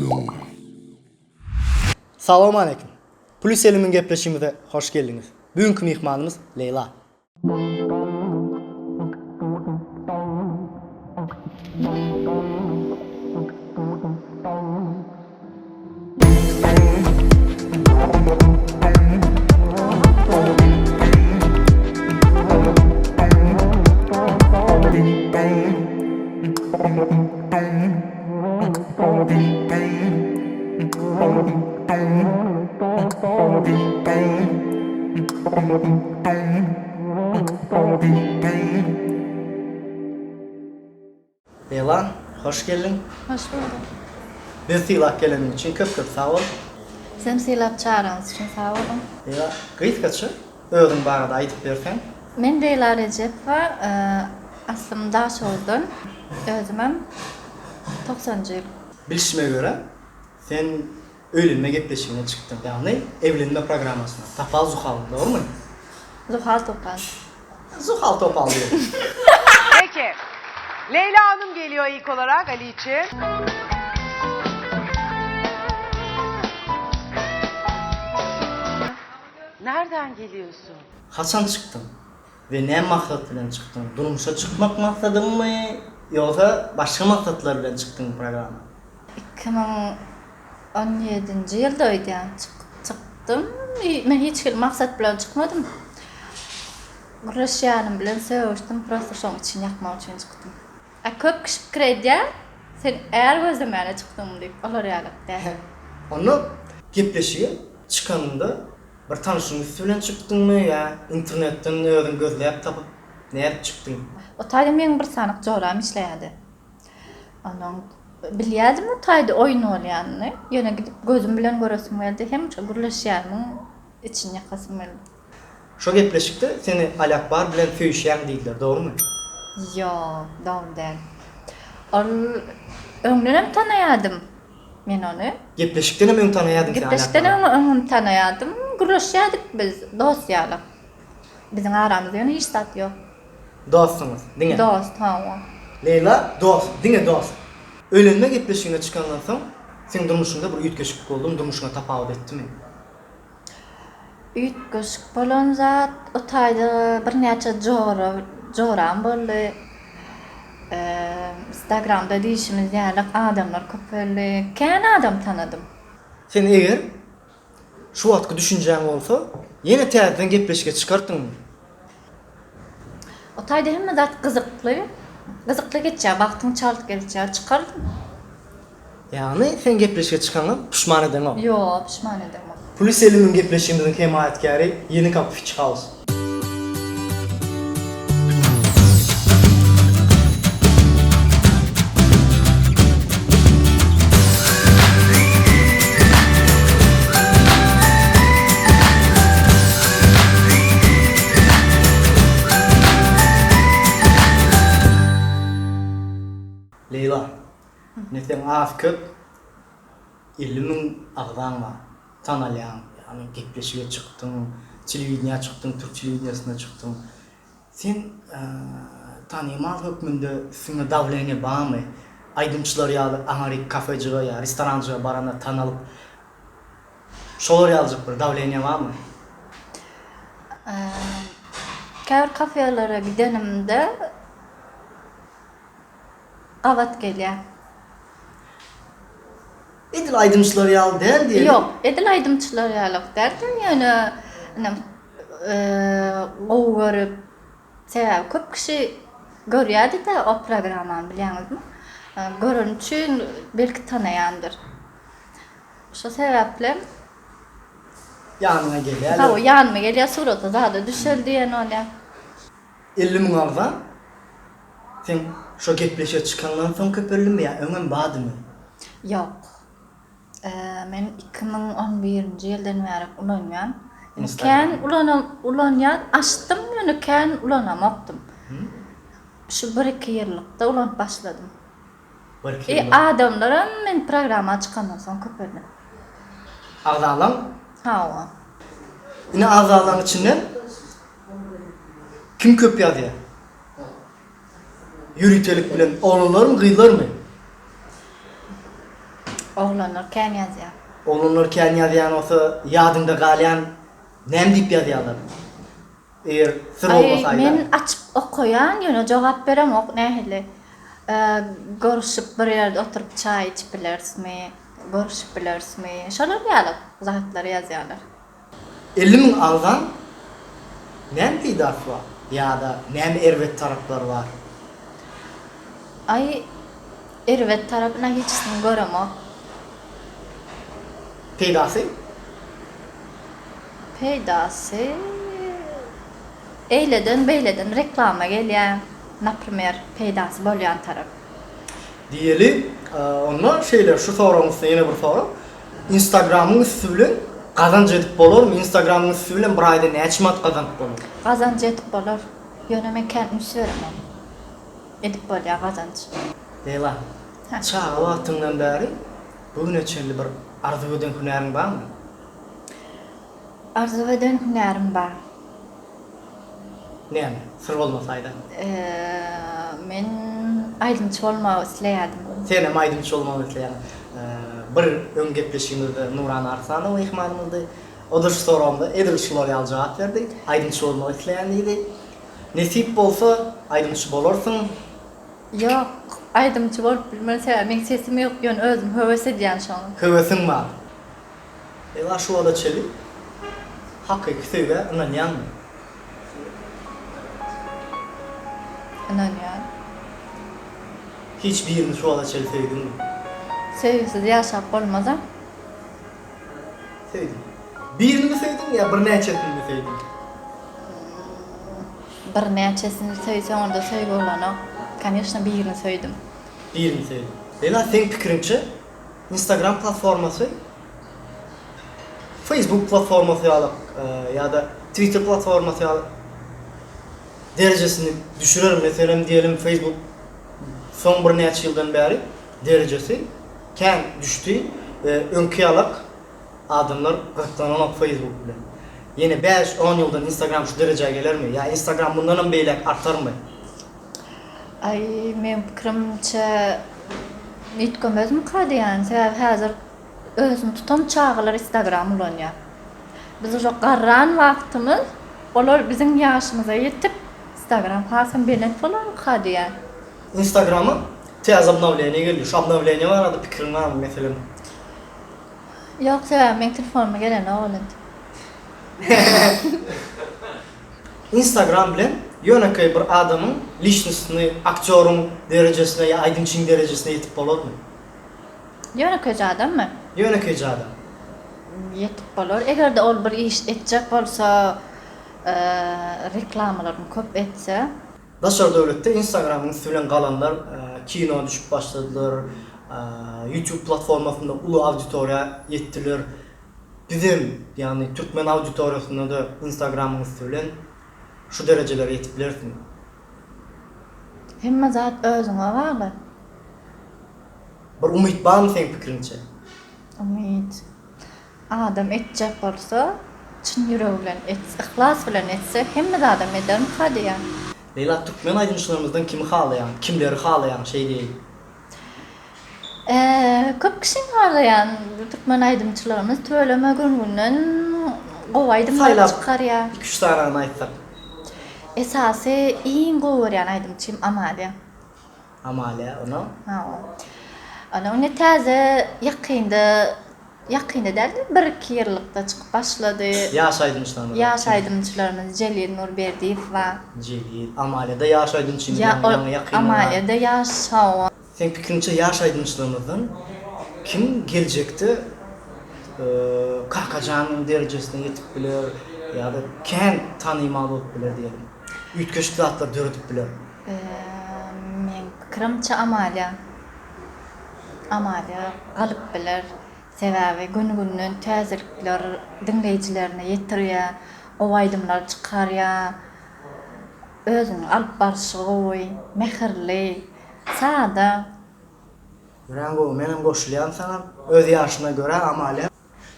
5000. Salowmaleýkim. Plus 50000 gepleşigimize hoş geldiňiz. Bu günki myhmanymyz Leýla. Leýla, hoş geldiň. Hoş bulduk. Bizi sylap geleniň üçin köp köp sag bol. Sizem sylap çagyraňyz üçin sag boluň. Leýla, gysgaça özüň barada aýdyp berseň. Men Leýla Rejepowa, aslym Daşoguzdan, özümem togsanjy ýyl. Bilşime görä, sen öýlenme gepleşigine çykdyň, ýagny evlenme programmasyna, Topal Zuhalyň, dogrumy? Zuhal Topal. Zuhal Topal diýelim. Peki. Leyla Hanım geliyor ilk olarak Ali için. Nereden geliyorsun? Haçan çykdyň we näme maksat bilen çykdyň? Durmuşa çykmak maksadyňmy ýogsa başga maksatlar bilen çykdyňmy programa? 2017-nji ýylda öýdýän çykdym. Men hiç hili maksat bilen çykmadym. Gürleşýänim bilen sögüşdim, prosta şoň için ýakmak üçin çykdym. A köp kişi pikir edýär, sen är gözlemäne çykdyňmy diýip, olar ýalak däl. Onda gepleşige çykanyňda bir tanşyň üsti bilen çykdyňmy ýa internetden özüň gözläp tapyp nädip çykdyň? O taýda meň bir sanyk joram işleýärdi. Onuň bilýärdim o taýda oýun bolýanyny, ýöne gidip gözüm bilen göresim geldi hem şo gürleşýänimiň içini ýakasym geldi. Şo gepleşikde seni Aliakbar bilen söýüşýäň diýdiler, dogrumy? Ýok, dogry däl. Ol öňdenem tanaýardym men ony. Gepleşikdenem öň tanaýardyň sen Aliakbary? Gepleşikdenem öňem tanaýardym, gürleşýärdik biz dost ýaly. Biziň aramyzda ýöne hiç zat ýok. Dostsuňyz, diňe. Dost, hawa. Leýla, dost, diňe dost. Öýlenme gepleşigine çykandan soň, seň durmuşyňda bir üýtgeşiklik boldumy, durmuşyňa tapawut etdimi? Üýtgeşik bolan zat, o taýda birnäçe jora, joram boldy. Instagramda diýşimiz ýaly adamlar köpeldi. Kän adam tanadym. Sen eger şu wagtky düşünjäň bolsa, ýene täzeden gepleşige çykardyňmy? O taýda hemme zat gyzykly. Gyzykly geçýär, wagtyň çalt geçýär. Çykardym. Ýagny sen gepleşige çykaňa puşman edeňok? Ýok, puşman edemok. Puly Selimiň gepleşigimiziň hemaýatkäri Ýeni Kapy Fiç House. Leýla, ine seň az-köp 50 agzaň bar, tanalýaň, ýagny gepleşige çykdyň, telewideniýä çykdyň, türk telewideniýesine çykdyň. Sen tanymal hökmünde üstüňde dawleniýe barmy? Aýdymçylar ýaly aňaryk kafejige ýa restoranjyga baranda tanalyp, şolar ýalyjyk bir dawleniýe barmy? Käbir kafelere gidenimde gabat gelýär. Edil aýdymçylar ýaly däl diýeli. Ýok, edil aýdymçylar ýalyk däl-de, ýöne ine gowy görüp, sebäbi köp kişi görýärdi-de o programmany bilýäňizmi? Göreni üçin belki tanaýandyr. Şo sebäpli Ýanyňa gelýärler. Hawa, ýanyma gelýär, surata zada düşeli diýen bolýar. 50 müň agza Sen şo gepleşige çykandan soň köpeldimi ýa öňem bardymy? Ýok. Men 2011-nji ýyldan bäri ulanýan. Kän ulanýan, açdym, ýöne kän ulanamokdym. Şu bir-iki ýyllykda ulanyp başladym. Bir-iki I ýyllyk. adamlaram men programma çykandan soň köpeldi. Agzalaň? Hawa. Ine agzalaň içinden kim köp ýazýar? Ýöritelik bilen oglanlarmy, gyzlarmy? Oglanlar kän ýazýar. Oglanlar kän ýazýan bolsa ýadyňda galýan näme diýip ýazýarlar? Eger syr bolmasa Aý men açyp okaýan ýöne jogap beremok nähili görüşip bir ýerde oturyp çaý içip bilerismi görüşip bilerismi şolar ýaly zatlary ýazýarlar. 50 müň alsaň näme peýdasy bar ýa-da näme erbet taraplary bar? Aý erbet tarapyna hiçisini göremok. Peýdasy? Peýdasy eýleden beýleden reklama gelýär naprimer peýdasy bolýan tarap. Diýeli, onda şeýle şu soragyň üstüne ýene bir sorag. Instagramyň üsti bilen gazanç edip bolarmy? Instagramyň üsti bilen bir aýda näçe manat gazanyp bolar? Gazanç edip bolar. Ýöne men kän üns beremok. Edip bolýar gazanç. Leýla, çaga wagtyňdan bäri bu güne çenli bir arzuw eden hünäriň barmy? Arzuw eden hünärim bar. Näme? Syr bolmasa aýdaý. Men aýdymçy bolmagy isleýärdim. Senem aýdymçy bolmagy isleýäň. Bir öň gepleşigimizde Nurana Arslanowa myhmanymyzdy. O-da şu soragymyza edil şular ýaly jogap berdi. Aýdymçy bolmagy isleýän diýdi. Nesip bolsa aýdymçy bolarsyň. Ýok, aýdymçy bolup bilmen, sebäbi meň sesim ýok, ýöne özüm höwes edýän şoňa. Höwesiň bar. Ela şu wagta çenli hakyky söýgä ynanýaňmy? Ynanýan. Hiç birini şu wagta çenli söýdüňmi? Söýgüsiz ýaşap bolmaz-a. Söýdüm. Birinimi söýdüň ýa birnäçesinimi söýdüň? Birnäçesini söýseň onda söýgi bolanok. Koneşno birini söýdüm. Birini söýdüň. Lela seň pikiriňçe Instagram platformasy Facebook platformasy ýaly ýa-da Twitter platformasy ýaly derejesini düşürermi? Meselem diýelim Facebook soň birnäçe ýyldan bäri derejesi kän düşdi we öňki ýalak adamlar gyzyklananok Facebook bilen. Ýene bäş-on ýyldan Instagram şu derejä gelermi? Ýa Instagram mundanam beýläk artarmy? Aý, meň pikirimçe üýtgemezmika diýýän. Sebäbi häzir özüni tutan çagalar Instagram ulanýar. Biz uje garran wagtymyz olar biziň ýaşymyza ýetip Instagram hasam belent bolarmyka diýýän. Instagrama täze obnowleniýe geldi. Şu obnowleniýe barada pikiriň barmy meselem? Ýok, sebäbi meň telefonyma gelenok ol indi. Instagram bilen ýönekeý bir adamyň liçnostyny aktýoryň derejesine ýa aýdymçyň derejesine ýetip bolarmy? Ýönekeýje adammy? Ýönekeýje adam. Ýetip bolar. Eger-de ol bir iş etjek bolsa, reklamalaryny köp etse. Daşary döwletde Instagramyň üsti bilen galanlar kino düşüp başladylar, YouTube platformasynda uly auditoriýa ýetdiler. Bizem, ýagny türkmen auditoriýasynda-da Instagramyň üsti bilen şu derejelere ýetip bilersiň. Hemme zat özüňe bagly. Bir umyt barmy seň pikiriňçe? Umyt. Adam etjek bolsa, çyn ýüregi bilen etse, yhlas bilen etse, hemme zadam edermika diýýän. Leýla türkmen aýdymçylarymyzdan kimi halaýaň, kimleri halaýaň şeý diýeýin. Köp kişini halaýan türkmen aýdymçylarymyz tüweleme gün-günden gowy aýdymlar çykarýar. Saýlap iki-üç sanyny aýtsak. Esasy iň gowy görýän aýdymçym Amalia. Amalia ona. Hawa. Onuň indi täze ýakynda Ýakynda däl-de, bir-iki ýyllykda çykyp başlady. Ýaş aýdymçylarymyz. Ýaş aýdymçylarymyz Jelil Nurberdiýew bar. Jelil. Amaliýada ýaş aýdymçymyz ýaňy ýaňy ýakynda. Amaliýada ýaş, hawa. Seň pikiriňçe ýaş aýdymçylarymyzdan kim geljekde Kakajanyň derejesine ýetip biler ýa-da kän tanymal bolup biler diýelim. Üýtgeşik zatlar döredip biler. Meň pikirimçe Amaliýa. Amalia galyp biler. Sebäbi gün-günden täzelikler diňleýjilerine ýetirýär, gowy aýdymlar çykarýar. Özüniň alyp barşy gowy, mähirli, sada. Örän gowy, menem goşulýan saňa. Öz ýaşyna görä Amalia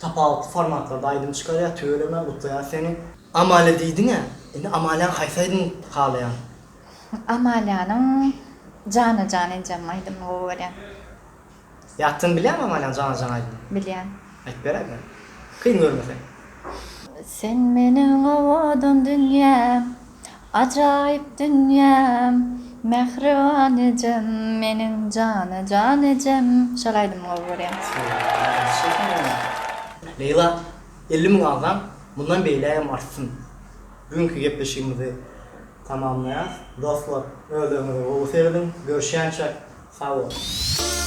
tapawutly formatlarda aýdym çykarýar, tüweleme, gutlaýas seni. Amalia diýdiňä, indi Amaliaň haýsy aýdymyny halaýaň? Amalianyň Jana jan ejem aýdymyny gowy görýän. Ýatdan bilýäňmi Amanjan jana jan aýdymyny? Bilýän. Aýdyp beräýme. Kyn görmeseň. Sen meniň owadan dünýäm, ajaýyp dünýäm, mähriban ejem, meniň jana jan ejem. Şol aýdymy gowy görýän. Leýla, 50 00 agzaň mundan beýlägem artsyn. Bu günki gepleşigimizi tamamlaýas. Dostlar, özleriňize gowy serediň. Görüşýänçäk, sag boluň.